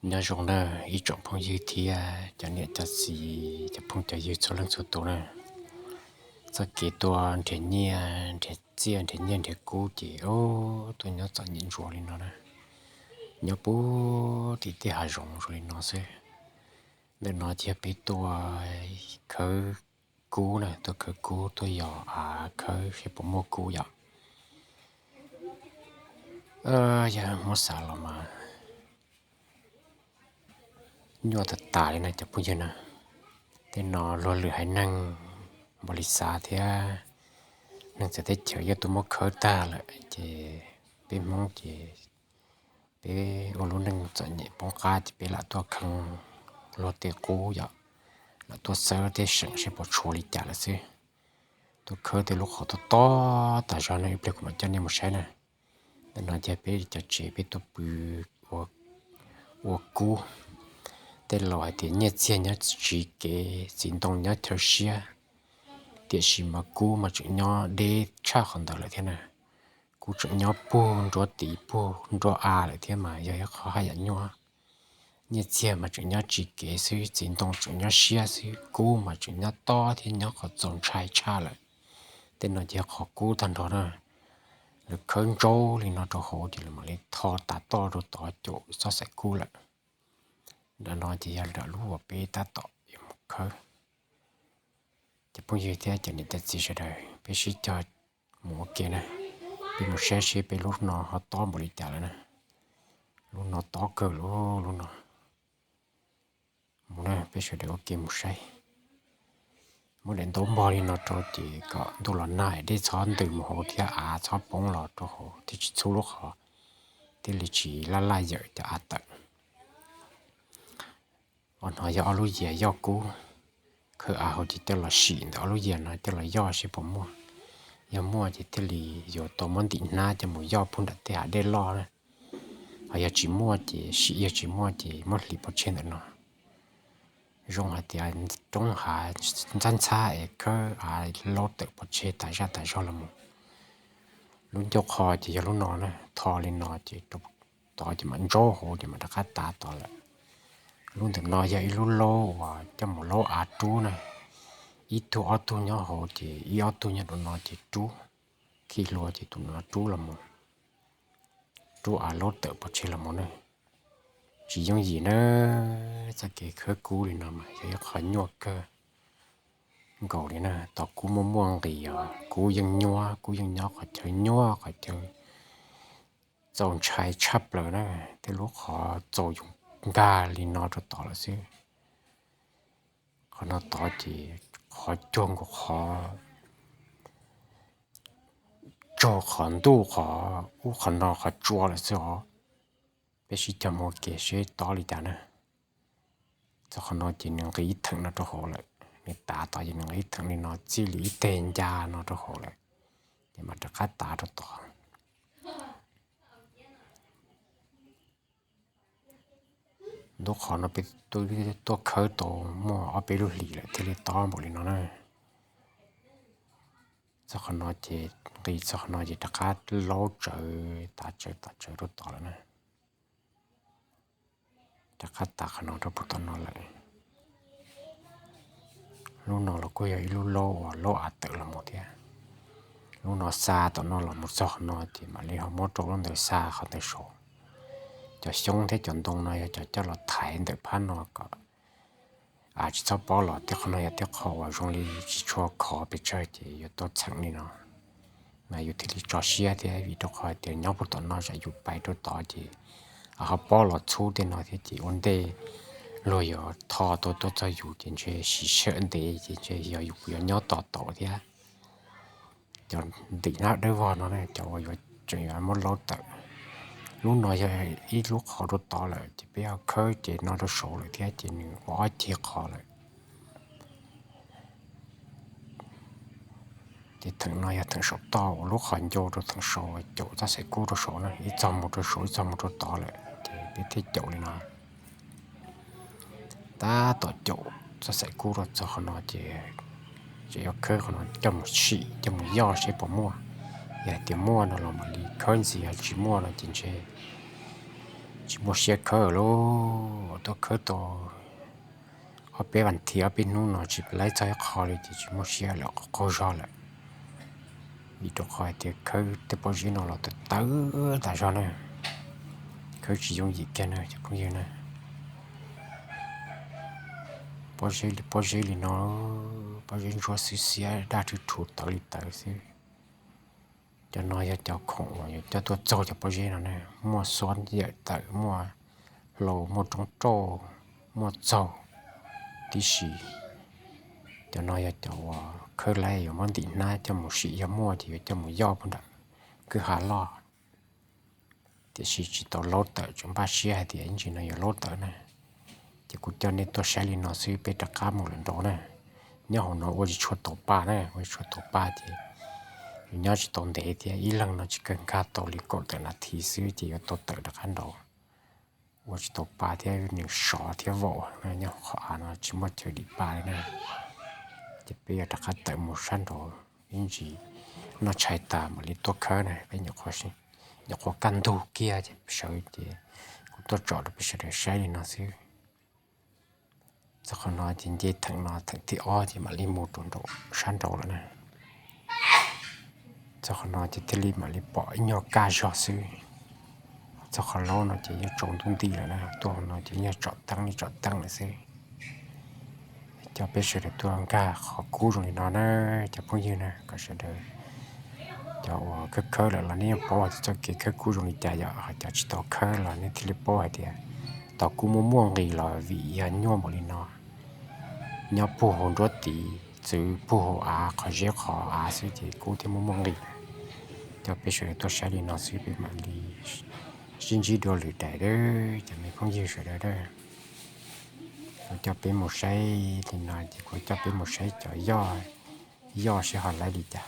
Nyob zoo na ib tsoom phooj ywg thiab cov niam cov txiv, cov phooj cov ywg txhua leej txhua tus na. Txoj kev tuaj nrhiav nyiaj nrhiav txiaj, nrhiav nyiaj nrhiav kub ces tuaj nyob txom nyem ntsuav li no na. Nyob puag tim tej hav zoov zoo li no xwb. Ntawm no ces yog peb tuaj khawb kub na, tuaj khawb kub, tuaj yos av khawb seb puas muaj kub yom. Yog muab xav los mas nyuaj tas tas li na cov phooj ywg na. Tej no luag lwm haiv neeg npaum li xav thiab, neeg txawv teb chaws yeej tuaj muab khawb tag lawm ces peb Hmoob ces peb ua lub neej txom nyem poob qab ces peb lam tuaj khawb luag tej qub yom, lam tuaj xawb tej seem seb puas tshuav li cas lawm xwb. Tuaj khawb tej lub qhov tob tob tas zog no, ib pliag kuv mam coj nej mus saib na. Ntawm no ces peb cov tsev peb tuaj pw ua kub. Tej laus hais tias nyiaj txiag nyob tsiv kev, txiv ntoo nyob chaw siab, tiam sis mas kub mas tseem nyob deb tshaj qhov ntawd lawm thiab na. Kub tseem nyob puag nruab tid puag nruab av lawm thiab mas yog ib qho haj yam nyuaj. Nyiaj txiag mas tseem nyob tsiv kev xwb, txiv ntoo tseem nyob siab xwb, kub mas tseem nyob tob thiab nyob qhov txaus ntshai tshaj lawm. Tej no ces yog qhov kub tag nrho na. Lawv khawb ntsaub li no rau hauv ces lawv mam li tho tas toj rau tod caum txoj xaim kub lawm. Nram no ces yog nram lub uas peb tab tom yuav mus khawb. Cov phooj ywg thiab cov niam cov txiv sawv daws, peb sib cog mus ua ke na. Peb mus saib seb peb lub no ho tob npaum li cas lawm na. Lub no tob kawg lub, lub no. Mus na, peb sawv daws ua ke mus saib. Muab daim ntaub npog li no rau ces kom ntuj los nag dej txhob ntws mus hauv thiab av txhob poob los rau hauv thiaj tsis txhub lub qhov, thiaj li tsis laj laj yawm cov av tawm. Ob no yog ob lub yias yoj kub, khawb av hauv ces coj los sim ntawm ob lub yias no coj los yoj seb puas muaj. Yog muaj ces thiaj li yuav tau muab ntim hnab coj mus yoj puag nram tej hav dej loj na. Ho yog tsis muaj ces sim, yog tsis muaj ces muab hliv pov tseg ntawm no. Zoo hais tias roob hav ntxhab ntxhab es khawb av laub tawm pov tseg tas zaj tas zog los mus. Lub ncauj qho ces yog lub no na, tho li no ces tod ces mam ntsaub hauv ces mam rov qab tav tod lawm. Lub ntawm no yog ib lub laub uas coj mus laub av rub na. Ib tug ob tug nyob hauv ces ib ob tug nyob rau no ces rub. Khi hlua ces tus no rub los mus, rub av laub tawm pov tseg los mus na. Tsis yooj yim na, txoj kev khawb kub li no mas yog ib qho nyuaj kawg nkaus li na. Tos kub muaj muaj nqis os, kub yeej nyuab, kub yeej nyob qhov chaw nyuab, qhov chaw txaus ntshai tshaj plaws na. Tej lub qhov txaus yoov nkag li no rau tod lawm xwb. Qhov no tod ces qhov cuag nkaus qhov tsaug, qhov ntuj, qhov ub qhov no qhov tsua lawm xwb os. Peb sib cog mus ua ke seb tob li cas na. Txog qhov no ces nws nqis ib theem no rau hauv lawm, nws tav tod ces nws nqis ib theem li no txij li ib teg ncaj no rau hauv lawm, ces mam rov qab tav rau tod. Ntu qhov no peb tuaj khawb tau muaj ob peb lub hlis lawm thiaj li tob npaum li no na. Txog qhov no ces nqis txog qhov no ces rov qab laub tsawv tav tsawv tav tsawv rau tod lawm na. Rov qab tav qhov no rau puag tom no lawm. Lub no los kuj yog ib lub laub uas laub av tawm los mus thiab. Lub no xa tom no los mus txog qhov no ces mam li ho muab rau lub ntawd xa qhov ntawd saud. Cov xyoob thiab cov ntoo no yog cov coj los thaiv ntawm phab no kom av tsis txhob pob los. Tej qhov no yog tej qhov uas zoo li tsis tshua khov pes tsawg ces yuav tau txheem li no, mas yus thiaj li tso siab thiab, vim rau qhov tias nyob puag tom no tsam yus pais rau tod ces ho pob los txhub tej no thiab ces ua ntej luag yuav tho tau tuaj txog yus ces ntshe siv sij hawm ntev ces ntshe yog yus yuav nyob tos taum thiab. Cov ntim hnab dawb vog no cov uas yuav tseem yuav muab laub tawm. Lub no yog ib lub qhov rau tod lawm ces peb ho khawb ces no rau saud lawm thiab ces nws ua ob ceg qhov lawm. Ces theem no yog theem saum toj uas lub qhov ncau rau theem saud caum txoj xaim kub rau saud na, ib txog mus rau saud ib txog mus rau tod lawm ces peb thiaj caum li no. Tab tom caum txoj xaim kub rau txog qhov no ces tseem yuav khawb qhov no coj mus sim coj mus yoj seb puas muaj. Yog hais tias muaj no los mam li khawb ntxiv, yog tsis muaj no ces ntshe Tsis muaj siab khawb lawm, tuaj khawb tau ob peb vas thiv ob peb hnub no tsis laib txog ib qho li ces tsis muaj siab lawm, qaug zog lawm. Vim rau qhov hais tias khawb tej pob zeb no los tawv tawv tas zog na, khawb tsis yooj yim kiag na cov phooj ywg na. Pob zeb li pob zeb li no, pob zeb ntsuab xiab xiab daj rhuv rhuv tawv li tawv xwb. Cov no yog cov khoom uas yuav coj tuaj txaug cov pob zeb no na, muaj xob yawm tawm, muaj hlau, muaj roob rauj, muaj txaug tib si. Cov no yog cov uas khawb laib yuav muab ntim hnab coj mus sim, yog muaj ces yuav coj mus yoj puag nram kwj ha loj. Tiam sis tsis tau laub tawm, tsuas npaj siab hais tias ib ntsis no yuav laub tawm na. Ces kuv coj nej tuaj saib li no xwb, peb rov qab mus lawm nraud na. Nyob hauv no ua tsis tshua tau pa na, ua tsis tshua tau pa ces yus nyob tsis tau ntev thiab, ib leeg no tsis kawg nkag tau li kaum tawm nas this xwb ces yuav tau tawm rov qab nraud. Ua tsis tau pa thiab, nws sov thiab vaum, nyob qhov av no tsis muaj chaw dim pa li na. Ces peb yuav rov qab tawm mus sab nraud, ib ntsis noj tshais tas mam li tuaj khawb na. Peb nyuam qhuav kaj ntug kiag ces sawv ces kuv tuaj tsom rau peb sawv daws saib li no xwb. Txog qhov no ces nce theem no theem thib ob ces mam li mus rau nraum sab nraud lawm na. Txog qhov no ces thiaj li mam li pom ib nyuag kaj zog xwb. Txog qhov laub no ces yeej tsaus ntuj nti lawm na, tuaj qhov no ces yeej tsom teeb li tsom teeb lawm xwb. Coj peb sawv daws tuaj nkag qhov kub zoo li no na, cov phooj ywg na, kom sawv daws cov uas khawb khawb lawm los nej yeej paub hais tias txoj kev khawb kub zoo li cas, yog cov tsis tau khawb los nej thiaj li paub hais tias tau kub muaj muaj nqis los vim yog nyuaj npaum li no. Nyob puag hauv nruab tiv txwv puag hauv av, qhov zeb qhov av xwb ces kub thiaj muaj muaj nqis. Coj peb sawv daws tuaj saib li no xwb, peb mam li sib ntsib dua lwm daim dab, cov me phooj ywg sawv daws dab. Kuv coj peb mus saib li no ces kuv coj peb mus saib cov yoj, yoj seb ho laib li cas.